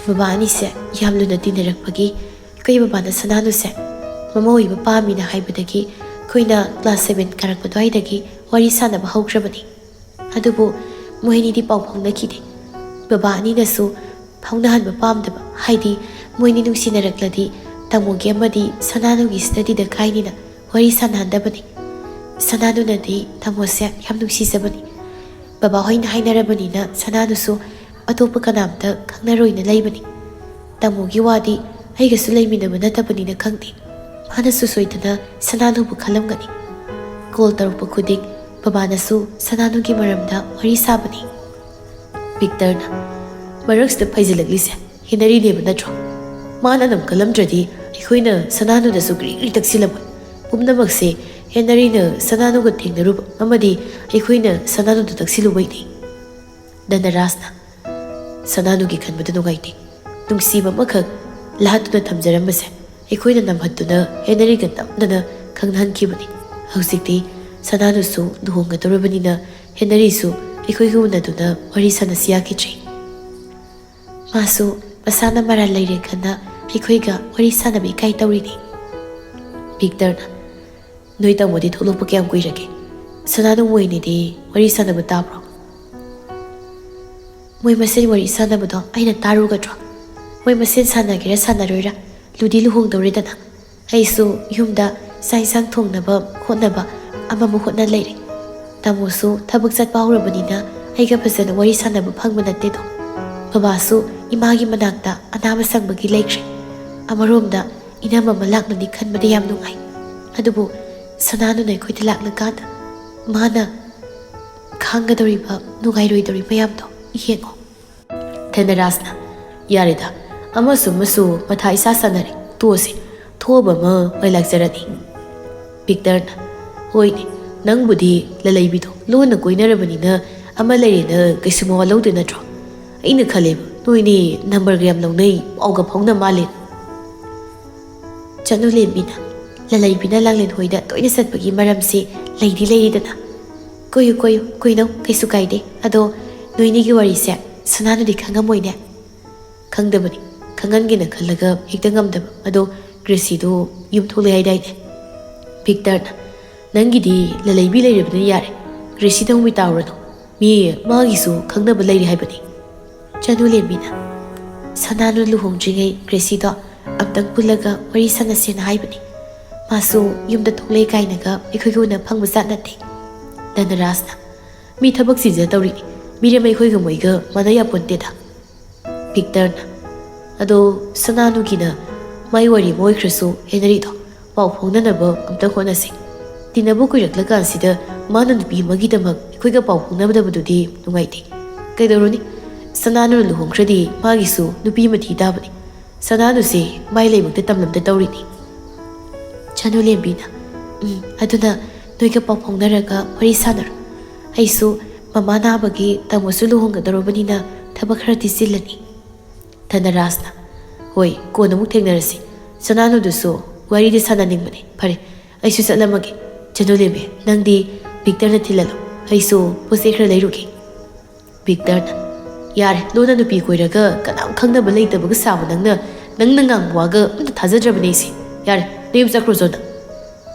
ꯕꯕꯥ ꯑꯅꯤꯁꯦ ꯌꯥꯝ ꯂꯨꯅ ꯇꯤꯟꯅꯔꯛꯄꯒꯤ ꯑꯩꯈꯣꯏ ꯕꯕꯥꯅ ꯁꯅꯥꯅꯨꯁꯦ ꯃꯃꯧ ꯑꯣꯏꯕ ꯄꯥꯝꯃꯤꯅ ꯍꯥꯏꯕꯗꯒꯤ ꯑꯩꯈꯣꯏꯅ ꯀ꯭ꯂꯥꯁ ꯁꯚꯦꯟ ꯀꯥꯔꯛꯄ ꯑꯗꯨꯋꯥꯏꯗꯒꯤ ꯋꯥꯔꯤ ꯁꯥꯟꯅꯕ ꯍꯧꯈ꯭ꯔꯕꯅꯤ꯫ ꯑꯗꯨꯕꯨ ꯃꯣꯏ ꯑꯅꯤꯗꯤ ꯄꯥꯎ ꯐꯥꯎꯅꯈꯤꯗꯦ꯫ ꯕꯕꯥ ꯑꯅꯤꯅꯁꯨ ꯐꯥꯎꯅꯍꯟꯕ ꯄꯥꯝꯗꯕ, ꯍꯥꯏꯗꯤ ꯃꯣꯏꯅꯤ ꯅꯨꯡꯁꯤꯅꯔꯛꯂꯗꯤ ꯇꯥꯃꯣꯒꯤ ꯑꯃꯗꯤ ꯁꯅꯥꯅꯨꯒꯤ ꯁ꯭ꯇꯗꯤꯗ ꯀꯥꯏꯅꯤꯅ ꯋꯥꯔꯤ ꯁꯥꯟꯅꯍꯟꯗꯕꯅꯤ꯫ ꯁꯅꯥꯅꯨꯅꯗꯤ ꯇꯥꯃꯣꯁꯦ ꯌꯥꯝ ꯅꯨꯡꯁꯤꯖꯕꯅꯤ꯫ ꯕꯕꯥ ꯍꯣꯏꯅ ꯍꯥꯏꯅꯔꯕꯅꯤꯅ ꯁꯅꯥꯅꯨꯁꯨ ꯑꯇꯣꯞꯄ ꯀꯅꯥꯝꯇ ꯈꯪꯅꯔꯣꯏꯅ ꯂꯩꯕꯅꯤ꯫ ꯇꯥꯃꯣꯒꯤ ꯋꯥꯗꯤ ꯑꯩꯒꯁꯨ ꯂꯩꯃꯤꯟꯅꯕ ꯅꯠꯇꯕꯅꯤꯅ ꯈꯪꯗꯦ꯫ ꯃꯥꯅꯁꯨ ꯁꯣꯏꯗꯅ ꯁꯅꯥꯅꯨꯕꯨ ꯈꯜꯂꯝꯒꯅꯤ꯫ ꯀꯣꯜ ꯇꯧꯔꯛꯄ ꯈꯨꯗꯤꯡ ꯕꯕꯥꯅꯁꯨ ꯁꯅꯥꯅꯨꯒꯤ ꯃꯔꯝꯗ ꯋꯥꯔꯤ ꯁꯥꯕꯅꯤ꯫ ꯚꯤꯛꯇꯔꯅ, "ꯃꯔꯛꯁꯤꯗ ꯐꯩꯖꯤꯜꯂꯛꯂꯤꯁꯦ ꯍꯦꯅꯔꯤꯅꯦꯕ ꯅꯠꯇ꯭ꯔꯣ? ꯃꯥꯅ ꯑꯗꯨꯝ ꯈꯜꯂꯝꯗ꯭ꯔꯗꯤ ꯑꯩꯈꯣꯏꯅ ꯁꯅꯥꯅꯨꯗꯁꯨ ꯀ꯭ꯔꯤ ꯀ꯭ꯔꯤ ꯇꯛꯁꯤꯜꯂꯝꯃꯣꯏ꯫ ꯄꯨꯝꯅꯃꯛꯁꯦ ꯍꯦꯅꯔꯤꯅ ꯁꯅꯥꯅꯨꯒ ꯊꯦꯡꯅꯔꯨꯕ ꯑꯃꯗꯤ ꯑꯩꯈꯣꯏꯅ ꯁꯅꯥꯅꯨꯗ ꯇꯛꯁꯤꯜꯂꯨꯕꯩꯅꯤ"꯫ ꯙꯅꯔꯥꯖꯅ, "ꯁꯅꯥꯅꯨꯒꯤ ꯈꯟꯕꯗ ꯅꯨꯡꯉꯥꯏꯇꯦ꯫ ꯅꯨꯡꯁꯤꯕ ꯑꯃꯈꯛ ꯂꯥꯠꯇꯨꯅ ꯊꯝꯖꯔꯝꯕꯁꯦ ꯑꯩꯈꯣꯏꯅ ꯅꯝꯍꯠꯇꯨꯅ ꯍꯦꯅꯔꯤꯒ ꯅꯝꯗꯅ ꯈꯪꯅꯍꯟꯈꯤꯕꯅꯤ꯫ ꯍꯧꯖꯤꯛꯇꯤ ꯁꯅꯥꯅꯨꯁꯨ ꯂꯨꯍꯣꯡꯒꯗꯧꯔꯕꯅꯤꯅ ꯍꯦꯅꯔꯤꯁꯨ ꯑꯩꯈꯣꯏꯒ ꯎꯅꯗꯨꯅ ꯋꯥꯔꯤ ꯁꯥꯟꯅꯁꯤ ꯌꯥꯈꯤꯗ꯭ꯔꯦ꯫ ꯃꯥꯁꯨ ꯃꯁꯥꯅ ꯃꯔꯥꯜ ꯂꯩꯔꯦ ꯈꯟꯅ ꯑꯩꯈꯣꯏꯒ ꯋꯥꯔꯤ ꯁꯥꯟꯅꯕ ꯏꯀꯥꯏ ꯇꯧꯔꯤꯅꯤ"꯫ ꯚꯤꯛꯇꯔꯅ, "ꯅꯣꯏ ꯇꯥꯃꯣꯗꯤ ꯊꯣꯛꯂꯛꯄ ꯀꯌꯥꯝ ꯀꯨꯏꯔꯒꯦ? ꯁꯅꯥꯅꯨ ꯃꯣꯏꯅꯤꯗꯤ ꯋꯥꯔꯤ ꯁꯥꯟꯅꯕ ꯇꯥꯕ꯭ꯔꯣ?" "ꯃꯣꯏ ꯃꯁꯦꯟ ꯋꯥꯔꯤ ꯁꯥꯟꯅꯕꯗꯣ ꯑꯩꯅ ꯇꯥꯔꯨꯒꯗ꯭ꯔꯣ? ꯃꯣꯏ ꯃꯁꯦꯟ ꯁꯥꯟꯅꯒꯦꯔꯥ ꯁꯥꯟꯅꯔꯣꯏꯔꯥ, ꯂꯨꯗꯤ ꯂꯨꯍꯣꯡꯗꯧꯔꯦꯗꯅ꯫ ꯑꯩꯁꯨ ꯌꯨꯝꯗ ꯆꯥꯛ ꯏꯟꯁꯥꯡ ꯊꯣꯡꯅꯕ ꯍꯣꯠꯅꯕ ꯑꯃꯃꯨꯛ ꯍꯣꯠꯅ ꯂꯩꯔꯦ꯫ ꯇꯥꯃꯣꯁꯨ ꯊꯕꯛ ꯆꯠꯄ ꯍꯧꯔꯕꯅꯤꯅ ꯑꯩꯒ ꯐꯖꯅ ꯋꯥꯔꯤ ꯁꯥꯟꯅꯕ ꯐꯪꯕ ꯅꯠꯇꯦꯗꯣ꯫ ꯕꯕꯥꯁꯨ ꯏꯃꯥꯒꯤ ꯃꯅꯥꯛꯇ ꯑꯅꯥꯕ ꯁꯪꯕꯒꯤ ꯂꯩꯈ꯭ꯔꯦ꯫ ꯑꯃꯔꯣꯝꯗ ꯏꯅꯝꯃ ꯑꯃ ꯂꯥꯛꯂꯅꯤ ꯈꯟꯕꯗ ꯌꯥꯝ ꯅꯨꯡꯉꯥꯏ꯫ ꯑꯗꯨꯕꯨ ꯁꯅꯥꯅꯨꯅ ꯑꯩꯈꯣꯏꯗ ꯂꯥꯛꯂꯀꯥꯟꯗ ꯃꯥꯅ ꯈꯥꯡꯒꯗꯧꯔꯤꯕ ꯅꯨꯡꯉꯥꯏꯔꯣꯏꯗꯧꯔꯤꯕ ꯃꯌꯥꯝꯗꯣ ꯌꯦꯡꯉꯣ"꯫ ꯙꯅꯔꯥꯖꯅ, "ꯌꯥꯔꯦꯗ, ꯑꯃꯁꯨ ꯑꯃꯁꯨ ꯃꯊꯥ ꯏꯁꯥ ꯁꯥꯟꯅꯔꯦ, ꯇꯣꯛꯑꯁꯦ꯫ ꯊꯣꯛꯑꯕ ꯑꯃ ꯃꯥꯏ ꯂꯥꯛꯆꯔꯅꯤ"꯫ ꯚꯤꯛꯇꯔꯅ, "ꯍꯣꯏꯅꯦ, ꯅꯪꯕꯨꯗꯤ ꯂꯂꯩꯕꯤꯗꯣ ꯂꯣꯟꯅ ꯀꯣꯏꯅꯔꯕꯅꯤꯅ ꯑꯃ ꯂꯩꯔꯦꯅ ꯀꯩꯁꯨ ꯃꯋꯥ ꯂꯧꯗꯦ ꯅꯠꯇ꯭ꯔꯣ? ꯑꯩꯅ ꯈꯜꯂꯦꯕ ꯅꯣꯏꯅꯤ ꯅꯝꯕꯔꯒ ꯌꯥꯝ ꯂꯧꯅꯩ, ꯄꯥꯎꯒ ꯐꯥꯎꯅ ꯃꯥꯜꯂꯦ"꯫ ꯆꯅꯨꯂꯦꯝꯕꯤꯅ, "ꯂꯂꯩꯕꯤꯅ ꯂꯥꯡꯂꯦꯟ ꯍꯣꯏꯗ ꯇꯣꯏꯅ ꯆꯠꯄꯒꯤ ꯃꯔꯝꯁꯤ ꯂꯩꯗꯤ ꯂꯩꯔꯤꯗꯅ"꯫ "ꯀꯣꯏꯌꯨ ꯀꯣꯏꯌꯨ, ꯀꯣꯏꯅꯧ, ꯀꯩꯁꯨ ꯀꯥꯏꯗꯦ꯫ ꯑꯗꯣ ꯅꯣꯏꯅꯤꯒꯤ ꯋꯥꯔꯤꯁꯦ ꯁꯅꯥꯅꯨꯗꯤ ꯈꯪꯉꯝꯃꯣꯏꯅꯦ"꯫ "ꯈꯪꯗꯕꯅꯤ, ꯈꯪꯍꯟꯒꯦꯅ ꯈꯜꯂꯒ ꯍꯦꯛꯇ ꯉꯝꯗꯕ꯫ ꯑꯗꯣ ꯒ꯭ꯔꯦꯁꯤꯗꯣ ꯌꯨꯝ ꯊꯣꯛꯂꯦ ꯍꯥꯏꯗꯥꯏꯅꯦ?" ꯚꯤꯛꯇꯔꯅ, "ꯅꯪꯒꯤꯗꯤ ꯂꯂꯩꯕꯤ ꯂꯩꯔꯕꯅꯤꯅ ꯌꯥꯔꯦ, ꯒ꯭ꯔꯦꯁꯤꯗ ꯑꯃꯨꯛ ꯇꯥꯎꯔꯅꯨ꯫ ꯃꯤ ꯃꯥꯒꯤꯁꯨ ꯈꯪꯅꯕ ꯂꯩꯔꯤ ꯍꯥꯏꯕꯅꯤ"꯫ ꯆꯅꯨꯂꯦꯝꯕꯤꯅ, "ꯁꯅꯥꯅꯨ ꯂꯨꯍꯣꯡꯗ꯭ꯔꯤꯉꯩ ꯒ꯭ꯔꯦꯁꯤꯗꯣ ꯑꯝꯇꯪ ꯄꯨꯜꯂꯒ ꯋꯥꯔꯤ ꯁꯥꯟꯅꯁꯦꯅ ꯍꯥꯏꯕꯅꯤ꯫ ꯃꯥꯁꯨ ꯌꯨꯝꯗ ꯊꯣꯛꯂꯦ ꯀꯥꯏꯅꯒ ꯑꯩꯈꯣꯏꯒ ꯎꯅ ꯐꯪꯕ ꯖꯥꯠ ꯅꯠꯇꯦ"꯫ ꯙꯅꯔꯥꯖꯅ, "ꯃꯤ ꯊꯕꯛ ꯆꯤꯟꯖ ꯇꯧꯔꯤꯅꯤ, ꯃꯤꯔꯦꯝ ꯑꯩꯈꯣꯏꯒ ꯃꯣꯏꯒ ꯃꯥꯟꯅ ꯌꯥꯄꯣꯟꯇꯦꯗ"꯫ ꯚꯤꯛꯇꯔꯅ, ꯑꯗꯣ ꯁꯅꯥꯅꯨꯒꯤꯅ ꯃꯥꯏ ꯋꯥꯔꯤ ꯑꯃ ꯑꯣꯏꯈ꯭ꯔꯁꯨ, ꯍꯦꯅꯔꯤꯗꯣ ꯄꯥꯎ ꯐꯥꯎꯅꯅꯕ ꯑꯝꯇ ꯍꯣꯠꯅꯁꯤ꯫ ꯇꯤꯟꯅꯕ ꯀꯨꯏꯔꯛꯂꯀꯥꯟꯁꯤꯗ ꯃꯥꯅ ꯅꯨꯄꯤ ꯑꯃꯒꯤꯗꯃꯛ ꯑꯩꯈꯣꯏꯒ ꯄꯥꯎ ꯐꯥꯎꯅꯗꯕꯗꯨꯗꯤ ꯅꯨꯡꯉꯥꯏꯇꯦ꯫ ꯀꯩꯗꯧꯔꯨꯅꯤ, ꯁꯅꯥꯅꯨꯅ ꯂꯨꯍꯣꯡꯈ꯭ꯔꯗꯤ ꯃꯥꯒꯤꯁꯨ ꯅꯨꯄꯤ ꯑꯃ ꯊꯤ ꯇꯥꯕꯅꯤ꯫ ꯁꯅꯥꯅꯨꯁꯦ ꯃꯥꯏ ꯂꯥꯏꯕꯛꯇ ꯇꯝꯂꯝꯗ ꯇꯧꯔꯤꯅꯤ꯫ ꯆꯅꯨꯂꯦꯝꯕꯤꯅ, "ꯎꯝ, ꯑꯗꯨꯅ ꯅꯣꯏꯒ ꯄꯥꯎ ꯐꯥꯎꯅꯔꯒ ꯋꯥꯔꯤ ꯁꯥꯟꯅꯔꯣ꯫ ꯑꯩꯁꯨ ꯃꯃꯥ ꯅꯥꯕꯒꯤ ꯇꯥꯃꯣꯁꯨ ꯂꯨꯍꯣꯡꯒꯗꯧꯔꯕꯅꯤꯅ ꯊꯕꯛ ꯈꯔꯗꯤ ꯆꯤꯜꯂꯅꯤ꯫" ꯙꯅꯔꯥꯖꯅ, "ꯍꯣꯏ, ꯀꯣꯟꯅ ꯑꯃꯨꯛ ꯊꯦꯡꯅꯔꯁꯤ꯫ ꯁꯅꯥꯅꯨꯗꯨꯁꯨ ꯋꯥꯔꯤꯗꯤ ꯁꯥꯟꯅꯅꯤꯡꯕꯅꯤ꯫ ꯐꯔꯦ, ꯑꯩꯁꯨ ꯆꯠꯂꯝꯃꯒꯦ꯫ ꯆꯅꯨꯂꯦꯝꯕꯤ, ꯅꯪꯗꯤ ꯚꯤꯛꯇꯔꯅ ꯊꯤꯜꯍꯜꯂꯣ꯫ ꯑꯩꯁꯨ ꯄꯣꯠ ꯆꯩ ꯈꯔ ꯂꯩꯔꯨꯒꯦ꯫" ꯚꯤꯛꯇꯔꯅ, "ꯌꯥꯔꯦ, ꯂꯣꯟꯅ ꯅꯨꯄꯤ ꯀꯣꯏꯔꯒ ꯀꯅꯥꯝ ꯈꯪꯅꯕ ꯂꯩꯇꯕꯒ ꯁꯥꯕ ꯅꯪꯅ, ꯅꯪꯅ ꯉꯥꯡꯕ ꯋꯥꯒ ꯑꯝꯇ ꯊꯥꯖꯗ꯭ꯔꯕꯅꯦ ꯑꯩꯁꯦ꯫ ꯌꯥꯔꯦ, ꯅꯌꯨꯝ ꯆꯠꯈ꯭ꯔꯣ ꯆꯣ ꯅꯪ꯫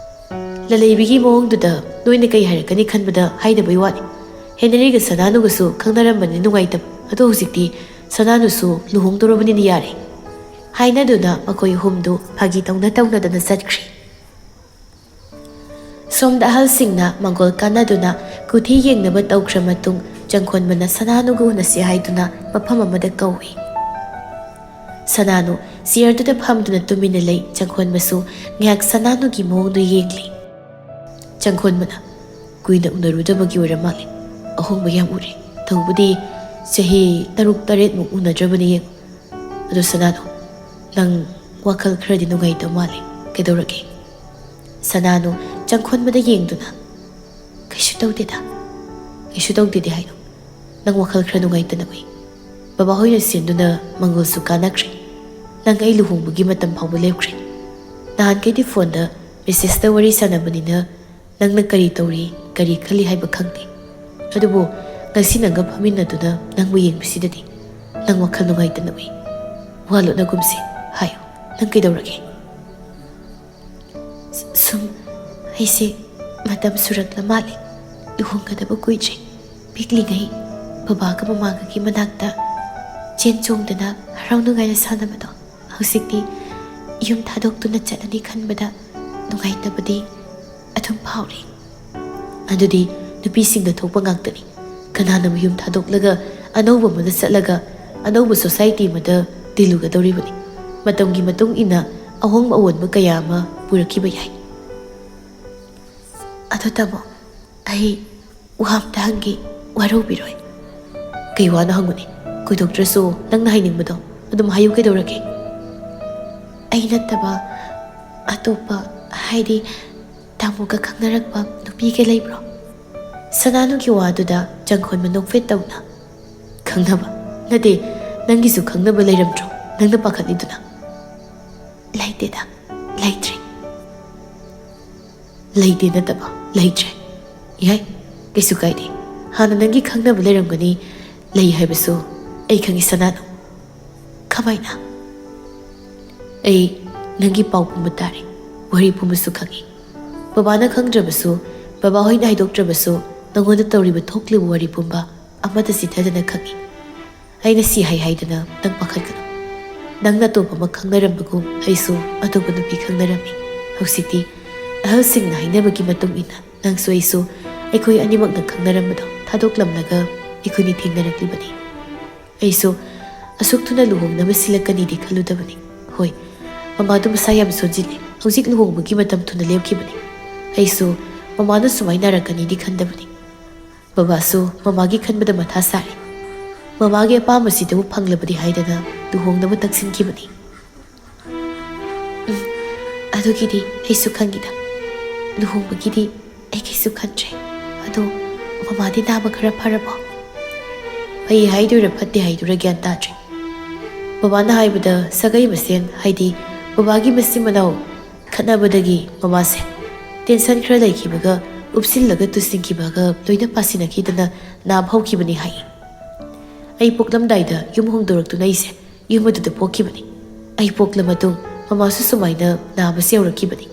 ꯂꯂꯩꯕꯤꯒꯤ ꯃꯑꯣꯡꯗꯨꯗ ꯅꯣꯏꯅ ꯀꯩ ꯍꯥꯏꯔꯛꯀꯅꯤ ꯈꯟꯕꯗ ꯍꯥꯏꯗꯕꯩ ꯋꯥꯅꯤ꯫ ꯍꯦꯅꯔꯤꯒ ꯁꯅꯥꯅꯨꯒꯁꯨ ꯈꯪꯅꯔꯝꯕꯅꯤ ꯅꯨꯡꯉꯥꯏꯇꯕ꯫ ꯑꯗꯣ ꯍꯧꯖꯤꯛꯇꯤ ꯁꯅꯥꯅꯨꯁꯨ ꯂꯨꯍꯣꯡꯗꯧꯔꯕꯅꯤꯅ ꯌꯥꯔꯦ꯫" ꯍꯥꯏꯅꯗꯨꯅ ꯃꯈꯣꯏ ꯑꯍꯨꯝꯗꯨ ꯐꯥꯒꯤ ꯇꯧꯅ ꯇꯧꯅꯗꯅ ꯆꯠꯈ꯭ꯔꯦ꯫ ꯁꯣꯝꯗ ꯑꯍꯜꯁꯤꯡꯅ ꯃꯪꯒꯣꯜ ꯀꯥꯟꯅꯗꯨꯅ ꯀꯨꯊꯤ ꯌꯦꯡꯅꯕ ꯇꯧꯈ꯭ꯔ ꯃꯇꯨꯡ, ꯆꯪꯈꯣꯟꯕꯅ ꯁꯅꯥꯅꯨꯒ ꯎꯅꯁꯤ ꯍꯥꯏꯗꯨꯅ ꯃꯐꯝ ꯑꯃꯗ ꯀꯧꯏ꯫ ꯁꯅꯥꯅꯨ ꯆꯤꯌꯔꯗꯨꯗ ꯐꯝꯗꯨꯅ ꯇꯨꯃꯤꯟꯅ ꯂꯩ꯫ ꯆꯪꯈꯣꯟꯕꯁꯨ ꯉꯥꯏꯍꯥꯛ ꯁꯅꯥꯅꯨꯒꯤ ꯃꯑꯣꯡꯗꯨ ꯌꯦꯡꯂꯤ꯫ ꯆꯪꯈꯣꯟꯕꯅ, "ꯀꯨꯏꯅ ꯎꯅꯔꯨꯗꯕꯒꯤ ꯑꯣꯏꯔ ꯃꯥꯜꯂꯦ꯫ ꯑꯍꯣꯡꯕ ꯌꯥꯝ ꯎꯔꯦ꯫ ꯇꯧꯕꯗꯤ ꯆꯍꯤ ꯇꯔꯨꯛ ꯇꯔꯦꯠꯃꯨꯛ ꯎꯅꯗ꯭ꯔꯕꯅꯤ ꯌꯦꯡꯉꯨ꯫ ꯑꯗꯣ ꯁꯅꯥꯅꯨ, ꯅꯪ ꯋꯥꯈꯜ ꯈꯔꯗꯤ ꯅꯨꯡꯉꯥꯏꯇꯕ ꯃꯥꯜꯂꯦ꯫ ꯀꯩꯗꯧꯔꯒꯦ?" ꯁꯅꯥꯅꯨ ꯆꯪꯈꯣꯟꯕꯗ ꯌꯦꯡꯗꯨꯅ, "ꯀꯩꯁꯨ ꯇꯧꯗꯦꯗ꯫ ꯀꯩꯁꯨ ꯇꯧꯗꯦꯗꯤ ꯍꯥꯏꯅꯣ? ꯅꯪ ꯋꯥꯈꯜ ꯈꯔ ꯅꯨꯡꯉꯥꯏꯇꯅ ꯎꯏ꯫ ꯕꯕꯥꯍꯣꯏꯅ ꯁꯦꯟꯗꯨꯅ ꯃꯪꯒꯣꯜꯁꯨ ꯀꯥꯟꯅꯈ꯭ꯔꯦ꯫ ꯅꯪ ꯑꯩ ꯂꯨꯍꯣꯡꯕꯒꯤ ꯃꯇꯝ ꯐꯥꯎꯕ ꯂꯦꯞꯈ꯭ꯔꯦ꯫ ꯅꯍꯥꯟꯈꯩꯗꯤ ꯐꯣꯟꯗ ꯃꯦꯁꯦꯖꯇ ꯋꯥꯔꯤ ꯁꯥꯟꯅꯕꯅꯤꯅ ꯅꯪꯅ ꯀꯔꯤ ꯇꯧꯔꯤ, ꯀꯔꯤ ꯈꯜꯂꯤ ꯍꯥꯏꯕ ꯈꯪꯗꯦ꯫ ꯑꯗꯨꯕꯨ ꯉꯁꯤ ꯅꯪꯒ ꯐꯝꯃꯤꯟꯅꯗꯨꯅ ꯅꯪꯕꯨ ꯌꯦꯡꯕꯁꯤꯗꯗꯤ ꯅꯪ ꯋꯥꯈꯜ ꯅꯨꯡꯉꯥꯏꯇꯅ ꯎꯏ꯫ ꯋꯥ ꯂꯣꯠꯅꯒꯨꯝꯁꯤ꯫ ꯍꯥꯏꯌꯨ, ꯅꯪ ꯀꯩꯗꯧꯔꯒꯦ?" "ꯁꯨꯝ, ꯑꯩꯁꯦ ꯃꯇꯝ ꯁꯨꯔꯛꯂ ꯃꯥꯜꯂꯦ꯫ ꯂꯨꯍꯣꯡꯒꯗꯕ ꯀꯨꯏꯗ꯭ꯔꯦ꯫ ꯄꯤꯛꯂꯤꯉꯩ ꯕꯕꯥꯒ ꯃꯃꯥꯒꯒꯤ ꯃꯅꯥꯛꯇ ꯆꯦꯟ ꯆꯣꯡꯗꯅ ꯍꯔꯥꯎ ꯅꯨꯡꯉꯥꯏꯅ ꯁꯥꯟꯅꯕꯗꯣ, ꯍꯧꯖꯤꯛꯇꯤ ꯌꯨꯝ ꯊꯥꯗꯣꯛꯇꯨꯅ ꯆꯠꯂꯅꯤ ꯈꯟꯕꯗ ꯅꯨꯡꯉꯥꯏꯇꯕꯗꯤ ꯑꯗꯨꯝ ꯐꯥꯎꯔꯤ꯫" "ꯑꯗꯨꯗꯤ ꯅꯨꯄꯤꯁꯤꯡꯗ ꯊꯣꯛꯄ ꯉꯥꯛꯇꯅꯤ꯫ ꯀꯅꯥꯅ ꯃꯌꯨꯝ ꯊꯥꯗꯣꯛꯂꯒ ꯑꯅꯧꯕ ꯑꯃꯗ ꯆꯠꯂꯒ ꯑꯅꯧꯕ ꯁꯣꯁꯥꯏꯇꯤ ꯑꯃꯗ ꯂꯨꯒꯗꯧꯔꯤꯕꯅꯤ꯫ ꯃꯇꯝꯒꯤ ꯃꯇꯨꯡ ꯏꯟꯅ ꯑꯍꯣꯡꯕ ꯑꯑꯣꯟꯕ ꯀꯌꯥ ꯑꯃ ꯄꯨꯔꯛꯈꯤꯕ ꯌꯥꯏ꯫ ꯑꯗꯣ ꯇꯥꯃꯣ, ꯑꯩ ꯋꯥ ꯑꯝꯇ ꯍꯪꯒꯦ, ꯋꯥꯔꯧꯕꯤꯔꯣꯏ꯫ ꯀꯩ ꯋꯥꯅꯣ ꯍꯪꯉꯨꯅꯦ, ꯀꯣꯏꯗꯣꯛꯇ꯭ꯔꯁꯨ ꯅꯪꯅ ꯍꯥꯏꯅꯤꯡꯕꯗꯣ ꯑꯗꯨꯝ ꯍꯥꯏꯌꯨ, ꯀꯩꯗꯧꯔꯒꯦ? ꯑꯩ ꯅꯠꯇꯕ ꯑꯇꯣꯞꯄ, ꯍꯥꯏꯗꯤ ꯇꯥꯃꯣꯒ ꯈꯪꯅꯔꯛꯄ ꯅꯨꯄꯤꯒ ꯂꯩꯕ꯭ꯔꯣ? ꯁꯅꯥꯅꯨꯒꯤ ꯋꯥꯗꯨꯗ ꯆꯪꯈꯣꯟꯕ ꯅꯣꯛꯐꯦꯠ ꯇꯧꯅ, "ꯈꯪꯅꯕ? ꯅꯠꯇꯦ, ꯅꯪꯒꯤꯁꯨ ꯈꯪꯅꯕ ꯂꯩꯔꯝꯗ꯭ꯔꯣ ꯅꯪꯅ ꯄꯥꯈꯠꯂꯤꯗꯨꯅ?" "ꯂꯩꯇꯦꯗ, ꯂꯩꯇ꯭ꯔꯦ꯫" "ꯂꯩꯇꯦ ꯅꯠꯇꯕ ꯂꯩꯇ꯭ꯔꯦ꯫ ꯌꯥꯏ, ꯀꯩꯁꯨ ꯀꯥꯏꯗꯦ꯫ ꯍꯥꯟꯅ ꯅꯪꯒꯤ ꯈꯪꯅꯕ ꯂꯩꯔꯝꯒꯅꯤ, ꯂꯩ ꯍꯥꯏꯕꯁꯨ ꯑꯩ ꯈꯪꯉꯤ ꯁꯅꯥꯅꯨ꯫" "ꯀꯃꯥꯏꯅ?" "ꯑꯩ ꯅꯪꯒꯤ ꯄꯥꯎ ꯄꯨꯝꯕ ꯇꯥꯔꯦ, ꯋꯥꯔꯤ ꯄꯨꯝꯕꯁꯨ ꯈꯪꯉꯤ꯫ ꯕꯕꯥꯅ ꯈꯪꯗ꯭ꯔꯕꯁꯨ, ꯕꯕꯥ ꯍꯣꯏꯅ ꯍꯥꯏꯗꯣꯛꯇ꯭ꯔꯕꯁꯨ, ꯅꯉꯣꯟꯗ ꯇꯧꯔꯤꯕ ꯊꯣꯛꯂꯤꯕ ꯋꯥꯔꯤ ꯄꯨꯝꯕ ꯑꯃꯠꯇ ꯆꯤꯊꯗꯅ ꯈꯪꯉꯤ꯫ ꯑꯩꯅ ꯁꯤ ꯍꯥꯏ ꯍꯥꯏꯗꯅ ꯅꯪ ꯄꯥꯈꯠꯀꯅꯨ꯫ ꯅꯪꯅ ꯑꯇꯣꯞꯄ ꯑꯃ ꯈꯪꯅꯔꯝꯕꯒꯨꯝ ꯑꯩꯁꯨ ꯑꯇꯣꯞꯄ ꯅꯨꯄꯤ ꯈꯪꯅꯔꯝꯃꯤ꯫ ꯍꯧꯖꯤꯛꯇꯤ ꯑꯍꯜꯁꯤꯡꯅ ꯍꯥꯏꯅꯕꯒꯤ ꯃꯇꯨꯡ ꯏꯟꯅ ꯅꯪꯁꯨ ꯑꯩꯁꯨ ꯑꯩꯈꯣꯏ ꯑꯅꯤꯃꯛꯅ ꯈꯪꯅꯔꯝꯕꯗꯣ ꯊꯥꯗꯣꯛꯂꯝꯂꯒ ꯑꯩꯈꯣꯏꯅꯤ ꯊꯦꯡꯅꯔꯛꯂꯤꯕꯅꯤ꯫ ꯑꯩꯁꯨ ꯑꯁꯨꯛ ꯊꯨꯅ ꯂꯨꯍꯣꯡꯅꯕ ꯁꯤꯜꯂꯛꯀꯅꯤꯗꯤ ꯈꯜꯂꯨꯗꯕꯅꯤ꯫ ꯍꯣꯏ, ꯃꯃꯥꯗꯨ ꯃꯁꯥ ꯌꯥꯝ ꯁꯣꯟꯖꯤꯜꯂꯤ꯫ ꯍꯧꯖꯤꯛ ꯂꯨꯍꯣꯡꯕꯒꯤ ꯃꯇꯝ ꯊꯨꯅ ꯂꯦꯞꯈꯤꯕꯅꯤ꯫ ꯑꯩꯁꯨ ꯃꯃꯥꯅ ꯁꯨꯃꯥꯏꯅ ꯅꯥꯔꯛꯀꯅꯤꯗꯤ ꯈꯟꯗꯕꯅꯤ꯫ ꯕꯕꯥꯁꯨ ꯃꯃꯥꯒꯤ ꯈꯟꯕꯗ ꯃꯊꯥ ꯁꯥꯔꯤ꯫ ꯃꯃꯥꯒꯤ ꯑꯄꯥꯝꯕꯁꯤꯗꯕꯨ ꯐꯪꯂꯕꯗꯤ ꯍꯥꯏꯗꯅ ꯂꯨꯍꯣꯡꯅꯕ ꯇꯛꯁꯤꯟꯈꯤꯕꯅꯤ꯫" "ꯎꯝ, ꯑꯗꯨꯒꯤꯗꯤ ꯑꯩꯁꯨ ꯈꯪꯉꯤꯗ꯫ ꯂꯨꯍꯣꯡꯕꯒꯤꯗꯤ ꯑꯩ ꯀꯩꯁꯨ ꯈꯟꯗ꯭ꯔꯦ꯫ ꯑꯗꯣ ꯃꯃꯥꯗꯤ ꯅꯥꯕ ꯈꯔ ꯐꯔꯕꯣ?" "ꯐꯩ ꯍꯥꯏꯗꯣꯏꯔꯥ ꯐꯠꯇꯦ ꯍꯥꯏꯗꯣꯏꯔꯥ ꯒ꯭ꯌꯥꯟ ꯇꯥꯗ꯭ꯔꯦ꯫ ꯕꯕꯥꯅ ꯍꯥꯏꯕꯗ ꯁꯥꯒꯩ ꯃꯁꯦꯟ, ꯍꯥꯏꯗꯤ ꯕꯕꯥꯒꯤ ꯃꯆꯤꯟ ꯃꯅꯥꯎ ꯈꯠꯅꯕꯗꯒꯤ ꯃꯃꯥꯁꯦ ꯇꯦꯟꯁꯟ ꯈꯔ ꯂꯩꯈꯤꯕꯒ, ꯎꯞꯁꯤꯜꯂꯒ ꯇꯨꯁꯤꯟꯈꯤꯕꯒ ꯂꯣꯏꯅ ꯄꯥꯁꯤꯟꯅꯈꯤꯗꯅ ꯅꯥꯕ ꯍꯧꯈꯤꯕꯅꯤ ꯍꯥꯏ꯫ ꯑꯩ ꯄꯣꯛꯂꯝꯗꯥꯏꯗ ꯌꯨꯝ ꯍꯣꯡꯗꯣꯔꯛꯇꯨꯅ ꯑꯩꯁꯦ ꯌꯨꯝ ꯑꯗꯨꯗ ꯄꯣꯛꯈꯤꯕꯅꯤ꯫ ꯑꯩ ꯄꯣꯛꯂ ꯃꯇꯨꯡ ꯃꯃꯥꯁꯨ ꯁꯨꯃꯥꯏꯅ ꯅꯥꯕꯁꯦ ꯌꯧꯔꯛꯈꯤꯕꯅꯤ꯫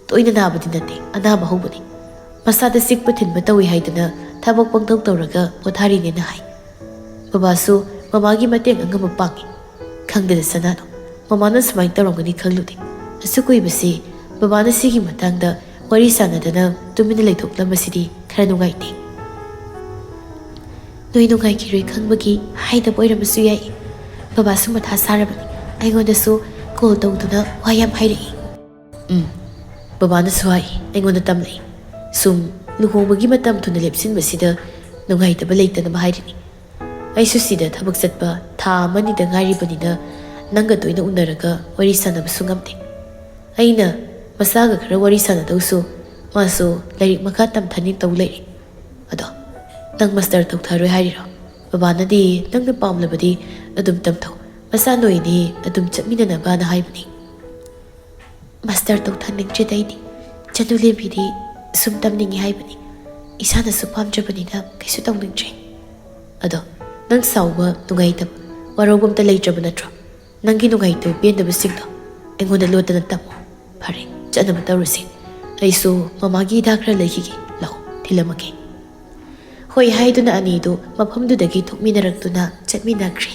ꯇꯣꯏꯅ ꯅꯥꯕꯗꯤ ꯅꯠꯇꯦ, ꯑꯅꯥꯕ ꯍꯧꯕꯅꯤ꯫ ꯃꯁꯥꯗ ꯆꯤꯛꯄ ꯊꯤꯟꯕ ꯇꯧꯏ ꯍꯥꯏꯗꯅ ꯊꯕꯛ ꯄꯪꯇꯧ ꯇꯧꯔꯒ ꯄꯣꯊꯥꯔꯤꯅꯦꯅ ꯍꯥꯏ꯫ ꯕꯕꯥꯁꯨ ꯃꯃꯥꯒꯤ ꯃꯇꯦꯡ ꯑꯉꯝꯕ ꯄꯥꯡꯉꯤ꯫ ꯈꯪꯗꯦꯗ ꯁꯅꯥꯗꯣ, ꯃꯃꯥꯅ ꯁꯨꯃꯥꯏꯅ ꯇꯧꯔꯝꯒꯅꯤ ꯈꯜꯂꯨꯗꯦ꯫ ꯑꯁꯨꯛ ꯀꯨꯏꯕꯁꯤ ꯕꯕꯥꯅ ꯁꯤꯒꯤ ꯃꯇꯥꯡꯗ ꯋꯥꯔꯤ ꯁꯥꯟꯅꯗꯅ ꯇꯨꯃꯤꯟꯅ ꯂꯩꯊꯣꯛꯂꯝꯕꯁꯤꯗꯤ ꯈꯔ ꯅꯨꯡꯉꯥꯏꯇꯦ꯫" "ꯅꯣꯏ ꯅꯨꯡꯉꯥꯏꯈꯤꯔꯣꯏ ꯈꯪꯕꯒꯤ ꯍꯥꯏꯗꯕ ꯑꯣꯏꯔꯝꯕꯁꯨ ꯌꯥꯏ꯫ ꯕꯕꯥꯁꯨ ꯃꯊꯥ ꯁꯥꯔꯕꯅꯤ꯫ ꯑꯩꯉꯣꯟꯗꯁꯨ ꯀꯣꯜ ꯇꯧꯗꯨꯅ ꯋꯥ ꯌꯥꯝ ꯍꯥꯏꯔꯛꯏ꯫ ꯎꯝ, ꯕꯕꯥꯅꯁꯨ ꯍꯥꯏ, ꯑꯩꯉꯣꯟꯗ ꯇꯝꯂꯛꯏ꯫ ꯁꯨꯝ ꯂꯨꯍꯣꯡꯕꯒꯤ ꯃꯇꯝ ꯊꯨꯅ ꯂꯦꯞꯁꯤꯟꯕꯁꯤꯗ ꯅꯨꯡꯉꯥꯏꯇꯕ ꯂꯩꯇꯅꯕ ꯍꯥꯏꯔꯤꯅꯤ꯫ ꯑꯩꯁꯨ ꯁꯤꯗ ꯊꯕꯛ ꯆꯠꯄ ꯊꯥ ꯑꯃꯅꯤꯗ ꯉꯥꯏꯔꯤꯕꯅꯤꯅ ꯅꯪꯒ ꯇꯣꯏꯅ ꯎꯅꯔꯒ ꯋꯥꯔꯤ ꯁꯥꯟꯅꯕꯁꯨ ꯉꯝꯗꯦ꯫ ꯑꯩꯅ ꯃꯆꯥꯒ ꯈꯔ ꯋꯥꯔꯤ ꯁꯥꯟꯅꯗꯧꯁꯨ ꯃꯥꯁꯨ ꯂꯥꯏꯔꯤꯛ ꯃꯈꯥ ꯇꯝꯊꯅꯤ ꯇꯧ ꯂꯩꯔꯦ꯫ ꯑꯗꯣ ꯅꯪ ꯃꯥꯁꯇꯔ ꯇꯧꯊꯔꯣꯏ ꯍꯥꯏꯔꯤꯔꯣ? ꯕꯕꯥꯅꯗꯤ ꯅꯪꯅ ꯄꯥꯝꯂꯕꯗꯤ ꯑꯗꯨꯝ ꯇꯝꯊꯧ, ꯃꯆꯥ ꯅꯣꯏꯅꯤ ꯑꯗꯨꯝ ꯆꯠꯃꯤꯟꯅꯅꯕꯅ ꯍꯥꯏꯕꯅꯤ꯫ ꯃꯥꯁꯇꯔ ꯇꯧꯊꯅꯤꯡꯗ꯭ꯔꯦꯗ ꯑꯩꯗꯤ꯫ ꯆꯅꯨꯂꯦꯝꯕꯤꯗꯤ ꯁꯨꯝ ꯇꯝꯅꯤꯡꯉꯤ ꯍꯥꯏꯕꯅꯤ꯫ ꯏꯁꯥꯅꯁꯨ ꯄꯥꯝꯖꯕꯅꯤꯅ ꯀꯩꯁꯨ ꯇꯧꯅꯤꯡꯗ꯭ꯔꯦ꯫ ꯑꯗꯣ ꯅꯪ ꯁꯥꯎꯕ ꯅꯨꯡꯉꯥꯏꯇꯕ ꯋꯥꯔꯧꯕ ꯑꯝꯇ ꯂꯩꯇ꯭ꯔꯕ ꯅꯠꯇ꯭ꯔꯣ? ꯅꯪꯒꯤ ꯅꯨꯡꯉꯥꯏꯇꯕ ꯄꯦꯟꯗꯕꯁꯤꯡꯗꯣ ꯑꯩꯉꯣꯟꯗ ꯂꯣꯠꯇꯅ ꯇꯝꯃꯣ꯫ ꯐꯔꯦ, ꯆꯠꯅꯕ ꯇꯧꯔꯁꯤ꯫ ꯑꯩꯁꯨ ꯃꯃꯥꯒꯤ ꯍꯤꯗꯥꯛ ꯈꯔ ꯂꯩꯈꯤꯒꯦ꯫ ꯂꯥꯛꯑꯣ, ꯊꯤꯜꯂꯝꯃꯒꯦ꯫ ꯍꯣꯏ ꯍꯥꯏꯗꯨꯅ ꯑꯅꯤꯗꯨ ꯃꯐꯝꯗꯨꯗꯒꯤ ꯊꯣꯛꯃꯤꯟꯅꯔꯛꯇꯨꯅ ꯆꯠꯃꯤꯟꯅꯈ꯭ꯔꯦ꯫